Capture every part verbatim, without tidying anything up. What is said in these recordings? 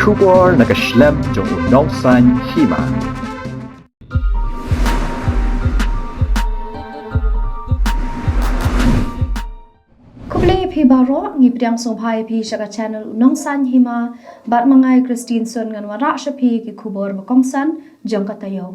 Khubor na ka shlem jong u Nongsaiñ Hima. Khublei phi baroh, ngi pdiang sngewbha ïa phi sha ka channel u Nongsaiñ Hima, bad ma nga Christine Sun ngan wanrah sha phi ki khubor ba kongsan jong ka taïew.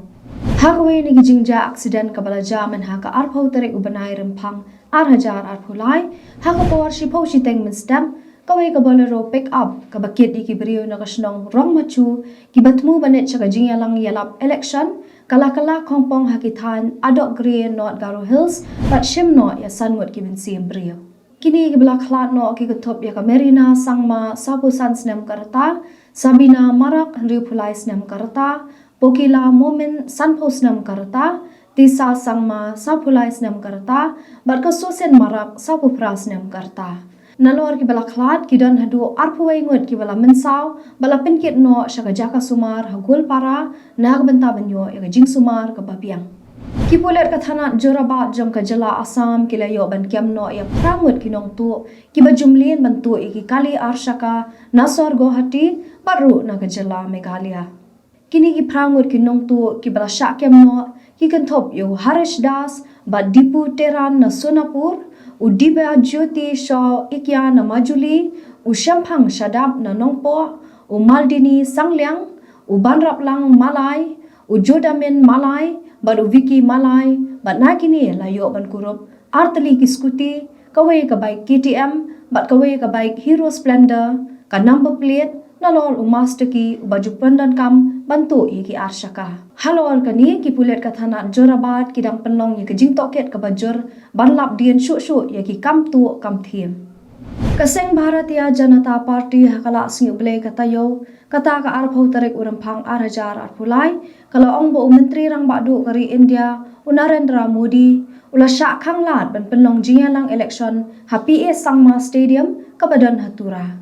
Ha kawei na ki jingjia accident kaba la jia mynha ka arphew tarik u bnai Rymphang ar hajar arphew lai, ha ka por shiphew shiteng mynstep, kawei ka Bolero pickup kaba kit ïa ki briew na ka shnong Rongmachu, kiba thmu ban leit sha ka jingïalang ïalap election, ka la kylla khongpong ha ki thaiñ Adokgre, North Garo Hills, bad shim noh ïa san ngut ki mynsiem briew. Kine kiba la khlad noh ki kynthup ïa ka Merina Sangma, sawphew san snem ka rta, Sabina Marak, hynriewphew lai snem ka rta, Pokila Momin, sanphew snem ka rta, Tisa Sangma, sawphew lai snem ka rta, bad ka Susin Marak, sawphew phra snem ka rta. Nalor kiba la khlad, ki don haduh arphew wei ngut kiba la mynsaw bad la pynkit noh sha ka jaka sumar ha Goalpara, na ka bynta ban ïoh ïa ka jingsumar kaba biang. Ki pulit ka thanat Jorabat jong ka jylla Assam ki la ïoh ban kem noh ïa phra ngut ki nongtuh kiba ju mlien ban tuh ïa ki kali arshaka na sor Guwahati bad ruh na ka jylla Meghalaya. Kine ki phra ngut ki nongtuh kiba la shah kem noh ki kynthup ïa u Harish Das bad Dipu Teran na Sonapur, u Dibya Jyoti Shaw Ikia na Majuli, u Shemphang Shadap na Nongpoh, u Maldini Sangliang, u Banraplang Malai, u Jodamin Malai bad u Vicky Malai, bad na kine la ïoh ban kurup ar tylli ki scooty, kawei ka bike K T M bad kawei ka bike Hero Splendor, ka number plate nalor u master key uba ju pyndonkam ban tuh ïa ki arshaka. Halor kane, ki pulit ka thanat Jorabat ki dang pynlong ïa ka jingtohkit kaba jur ban lap dien shuh shuh ïa ki kam tuh kam thiem. Ka seng Bharatiya Janata Party ha ka la sngi U Blei ka taïew, kata ka arphew tarik u Rymphang ar hajar arphew lai, ka la ong ba u Myntri Rangbah Duh ka ri India, u Narendra Modi, u la shah khanglad ban pynlong jingïalang election ha P A Sangma Stadium kaba don ha Tura.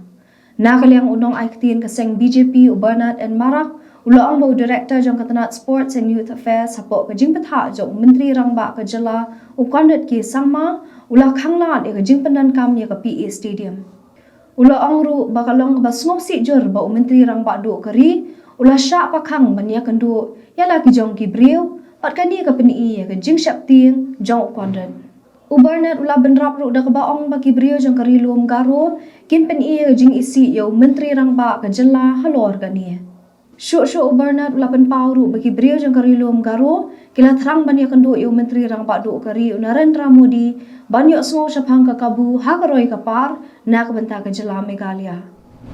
Na ka liang u nongai ktien ka seng B J P u Bernard N Marak, u la ong ba u Director jong ka tnat Sports and Youth Affairs hapoh ka jingpynthah jong u Myntri Rangbah ka jylla u Conrad K Sangma, u la khanglad ïa ka jingpyndonkam ïa ka P A Stadium. U la ong ruh ba ka long kaba sngewsih jur ba u Myntri Rangbah Duh ka ri u la shah pakhang ban ïakynduh ïa la ki jong ki briew, bad kane ka pyni ïa ka jingsheptieng jong u Conrad. U Bernard u la bynrap ruh da kaba ong ba ki briew jong ka Ri Lum Garo kin pyni ïa ka jingisih ïa u Myntri Rangbah ka jylla halor kane. Shuh shuh u Bernard u la pynpaw ruh ba ki briew jong ka Ri Lum Garo ki la thrang ban ïakynduh ïa u Myntri Rangbah Duh ka ri u Narendra Modi ban ïohsngew shaphang ka kabu ha ka roi ka par na ka bynta ka jylla Meghalaya.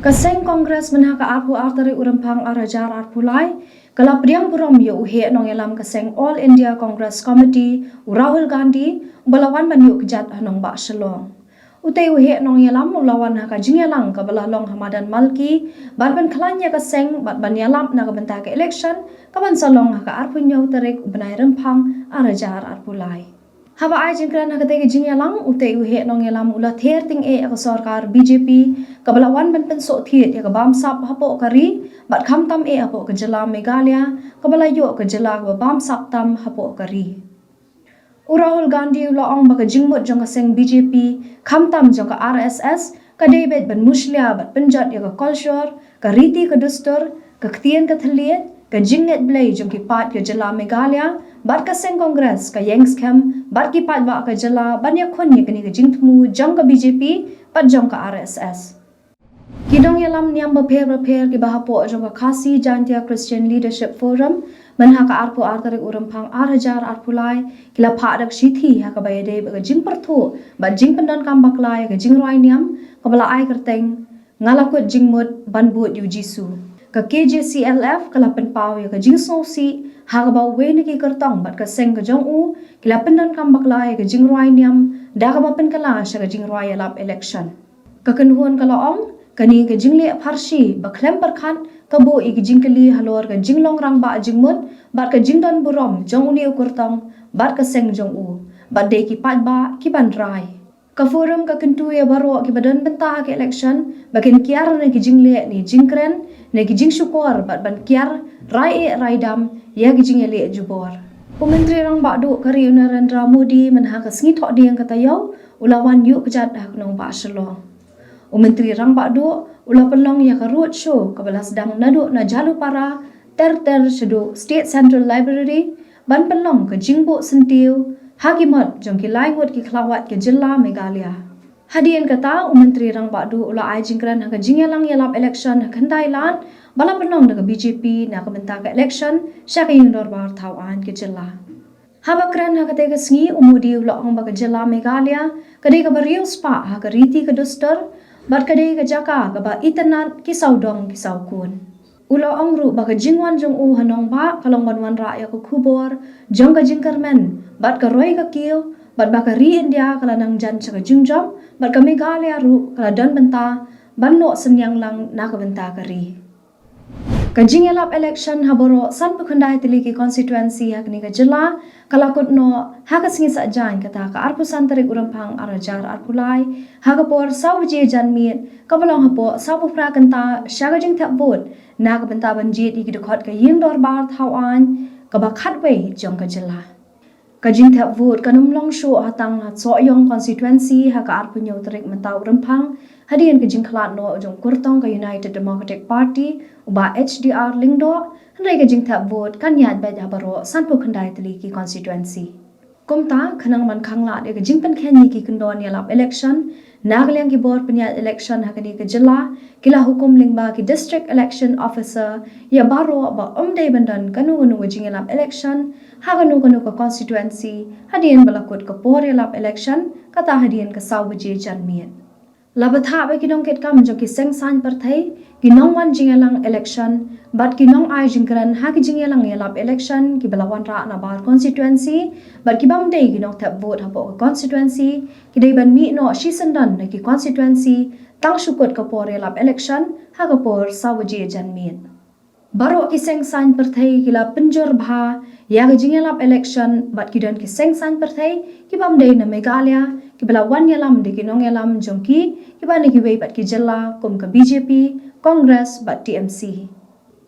Ka seng Congress mynha ka arphew ar tarik u Rymphang ar hajar arphew lai, ka la pdiang burom ïa u heh nongïalam ka seng All India Congress Committee u Rahul Gandhi, uba la wan ban ïuh kjat ha nongbah Shillong. Utei u heh nongïalam u la wan ha ka jingïalang kaba la long ha madan Malki, ban pynkhlaiñ ïa ka seng bad ban ïalap na ka bynta ka election kaban sa long ha ka arphew hynñiew tarik u bnai Rymphang ar hajar arphew lai. Haba ai jingkren ha katei ka jingïalang, utei u heh nongïalam u la ther tyngeh ïa ka sorkar B J P kaba la wan ban pynsoh thied ïa ka bamsap hapoh ka ri, bad khamtam eh hapoh ka jylla Meghalaya kaba la ïoh ka jylla kaba bamsap tam hapoh ka ri. U Rahul Gandhi u la ong ba ka jingmut jong ka seng B J P, khamtam jong ka R S S, ka dei beit ban mushlia bad pynjot ïa ka kolshor, ka riti ka dustur, ka ktien ka thylliej, ka jingngeit Blei jong ki paid ka jylla Meghalaya, bad ka seng Congress ka ïeng skhem bad ki paidbah ka jylla ban ïakhun ïa kane ka jingthmu jong ka B J P bad jong ka R S S. Ki nongïalam niam bapher bapher kiba hapoh jong ka Khasi Jaintia Christian Leadership Forum mynha ka arphew ar tarik u Rymphang ar hajar arphew lai, ki la phah da ka shithi ha kaba ïadei bad ka jingpyrthuh bad jingpyndonkam bakla ïa ka jingrwai niam kaba la ai kyrteng Nga la kut jingmut ban bud ïa u Jisu. Ka K J C L F ka la pynpaw ïa ka jingsngewsih ha kaba uwei na ki kyrtong bad ka seng ka jong u ki la pyndonkam bakla ïa ka jingrwai niam da kaba pynkylla sha ka jingrwai ïalap election. Ka kynhun ka la ong, kane ka jingleh pharshi ba khlem pyrkhat ka buh ïa ki jingkylli halor ka jinglong rangbah jingmut bad ka jingdon burom jong une u kyrtong bad ka seng jong u, bad dei ki paidbah ki ban rai. Ka Forum ka kyntu ïa baroh kiba don bynta ha ka election ba kin kiar na ki jingleh ne jingkren ne ki jingshukor bad ban kiar rai eh rai dam ïa ki jingïaleh jubor. U Myntri Rangbah Duh ka ri u Narendra Modi mynha ka sngi Thohdieng ka taïew u la wan ïuh kjat ha ka nongbah Shillong. U Myntri Rangbah Duh u la pynlong ïa ka road show kaba la sdang naduh na Jalupara ter ter shaduh State Central Library ban pynlong ka jingbuh syntiew ha ki mot jong ki lai ngut ki khlawait ka jylla Meghalaya. Hadien kata u Myntri Rangbah Duh u la ai jingkren ha ka jingïalang ïalap election ha Khyndai Lad ba la pynlong da ka B J P na ka bynta ka election sha ka ïing dorbar thaw aiñ ka jylla. Haba kren ha katei ka sngi u Modi u la ong ba ka jylla Meghalaya ka dei kaba riewspah ha ka riti ka dustur bad ka dei ka jaka kaba itynnad ki sawdong ki sawkun. U la ong ruh ba ka jingwan jong u ha nongbah ka long ban wanrah ïa ka khubor jong ka jingkyrmen bad ka roi ka kiew bad ba ka ri India ka la nang jan sha ka jingjop bad ka Meghalaya ruh ka la don bynta ban noh synñiang lang na ka bynta ka ri. Ka jingïalap election ha baroh sanphew khyndai tylli ki constituency ha kane ka jylla ka la kut noh ha ka sngi Saitjaiñ kata ka arphew san tarik u Rymphang ar hajar arphew lai ha ka por saw baje janmiet kaba long hapoh sawphew phra kynta sha ka jingthep vote na ka bynta ban jied ïa ki dkhot ka ïing dorbar thaw aiñ kaba khatwei jong ka jylla. Ka jingthep vote kan ym long shuh ha tang ha Sohiong constituency ha ka arphew hynñiew tarik mynta u Rymphang hadien ka jingkhlad noh jong u kyrtong ka United Democratic Party u Bah H D R Lyngdoh, hynrei ka jingthep vote kan ïaid beit ha baroh sanphew khyndai tylli ki constituency. Kumta khnang ban khanglad ïa ka jingpynkheiñ ïa ki kyndon ïalap election na ka liang ki bor pynïaid election ha kane ka jylla ki la hukum lyngba ki District Election Officer ïa baroh ba ym dei ban don kano kano ka jingïalap election ha kano kano ka constituency hadien ba la kut ka por ïalap election kata hadien ka saw baje janmiet. La bthah bad ki nongkitkam jong ki seng saiñ pyrthei, ki nongwan jingïalang election bad ki nongai jingkren ha ki jingïalang ïalap election kiba la wanrah na bar constituency bad ki bym dei ki nongthep vote hapoh ka constituency ki dei ban mih noh shisyndon na ki constituency tang shu kut ka por ïalap election ha ka por saw baje janmiet. Baroh ki seng saiñ pyrthei ki la pynjur bha ïa ka jingïalap election bad ki don ki seng saiñ pyrthei ki bym dei na Meghalaya kiba la wan ïalam da ki nongïalam jong ki kiba na kiwei pat ki jylla kum ka B J P, Congress bad T M C.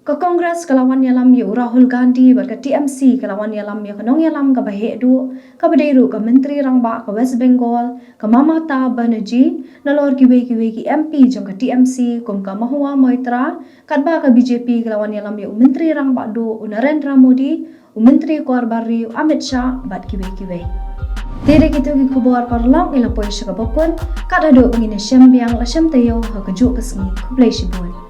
Ka Congress ka la wan ïalam ïa u Rahul Gandhi bad ka T M C ka la wan ïalam ïa ka nongïalam kaba heh duh kaba dei ruh ka Myntri Rangbah ka West Bengal ka Mamata Banerjee, nalor kiwei kiwei ki M P jong ka T M C kum ka Mahua Moitra, katba ka B J P ka la wan ïalam ïa u Myntri Rangbah Duh u Narendra Modi, u Myntri Kor Bar Ri u Amit Shah bad kiwei kiwei. Te da kito ki khubor paralok ngi la poi sha kaba kut, kat haduh ba ngin ïashem biang la shem taïew ha kajuh ka sngi, khublei shibun.